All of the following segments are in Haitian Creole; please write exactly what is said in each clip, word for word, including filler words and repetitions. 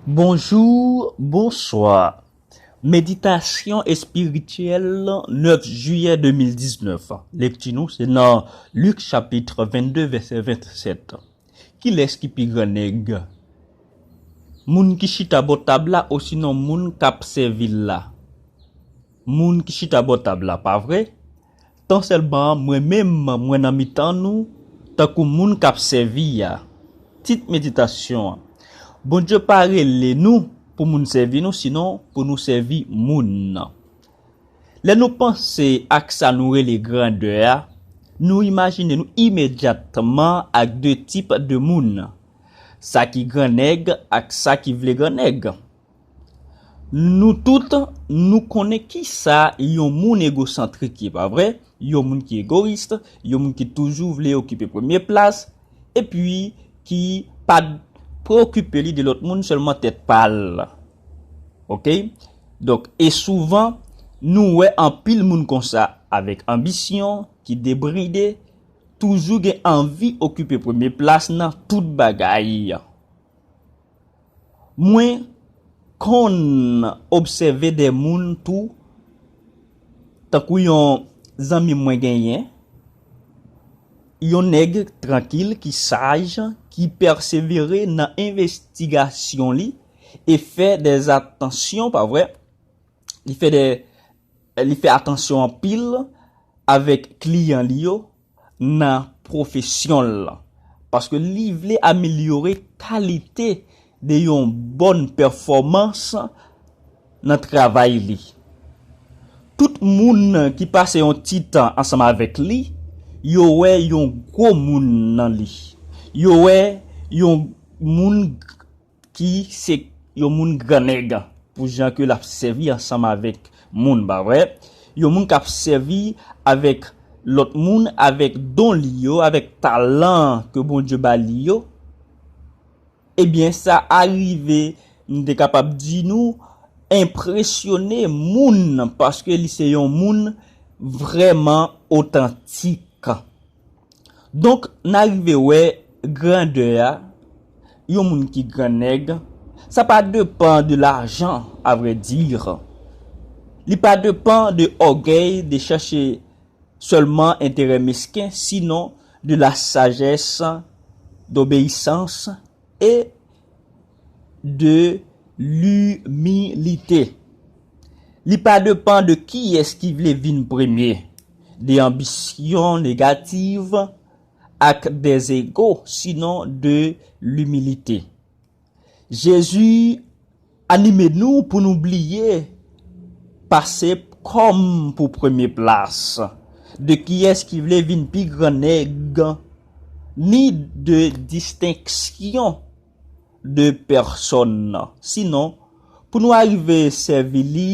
Bonjou, bonswa. Meditasyon espirityèl, nèf jiyè de mil diznèf. Lekti nou se nan Lik chapit vennde vèsè vennsèt. Kilès ki pi gran nèg? Moun ki chita bò tab la osinon moun k ap sèvi l la? Moun ki chita bò tab la, pa vre? Tan sèlman mwen menm mwen nan mitan nou tankou moun k ap sèvi a. Tit meditasyon an: Bondye pa rele nou pou moun sèvi nou, sinon pou nou sèvi moun. Lè nou panse ak sa nou rele grandè a, nou imajine nou imedyatman ak de tip de moun, sa ki gran nèg ak sa ki vle gran nèg. Nou tout, nou konnen kisa yon moun egosantrik ye, pa vre? Yon moun ki egoyis, yon moun ki toujou vle okipe premye plas, epi ki pa preokipe li de lòt moun, sèlman tèt pa l. Oke? Donk, e souvan, nou wè anpil moun konsa, avèk anbisyon, ki debride, toujou gen anvi okipe premye plas nan tout bagay. Mwen konn obsève de moun tou, tankou yon zanmi mwen genyen, yon nèg trankil ki saj, ki pèsevere nan envestigasyon li e fè de atansyon, pa vre? Li fè de, li fè atansyon anpil avèk kliyan li yo nan pwofesyon l, paske li vle amelyore kalite de yon bòn pèfòmans nan travay li. Tout moun ki pase yon ti tan ansanm avèk li, yo wè yon gwo moun nan li. Yo wè yon moun ki se yon moun gran nèg pou jan ke l ap sèvi ansanm avèk moun, pa vre? Yon moun k ap sèvi avèk lòt moun, avèk don li yo, avèk talan ke Bondye ba li yo. Ebyen, sa arive, m te kapab di nou, enpresyone moun, paske li se yon moun vrèman otantik. Donk, n a rive wè grandè a, yon moun ki gran nèg, sa pa depan de lajan, à vrai dire. Li pa depan de ògèy, de chèche sèlman enterè mesken, sinon de la sagesse, d'obéissance et de l'humilité. Li pa depan de kiyès ki vle vin premye, de anbisyon negativ ak de zego, sinon de l'humilité. Jezi anime nou pou nou bliye pase kòm pou premye plas, de kiyès ki vle vin pi gran nèg, ni de distenksyon de pèsòn. Sinon, pou nou arive sèvi li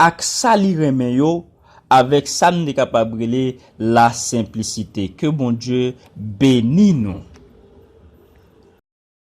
ak sa li renmen yo, avèk sa n te kapab rele la senplisite. Ke Bondye beni nou.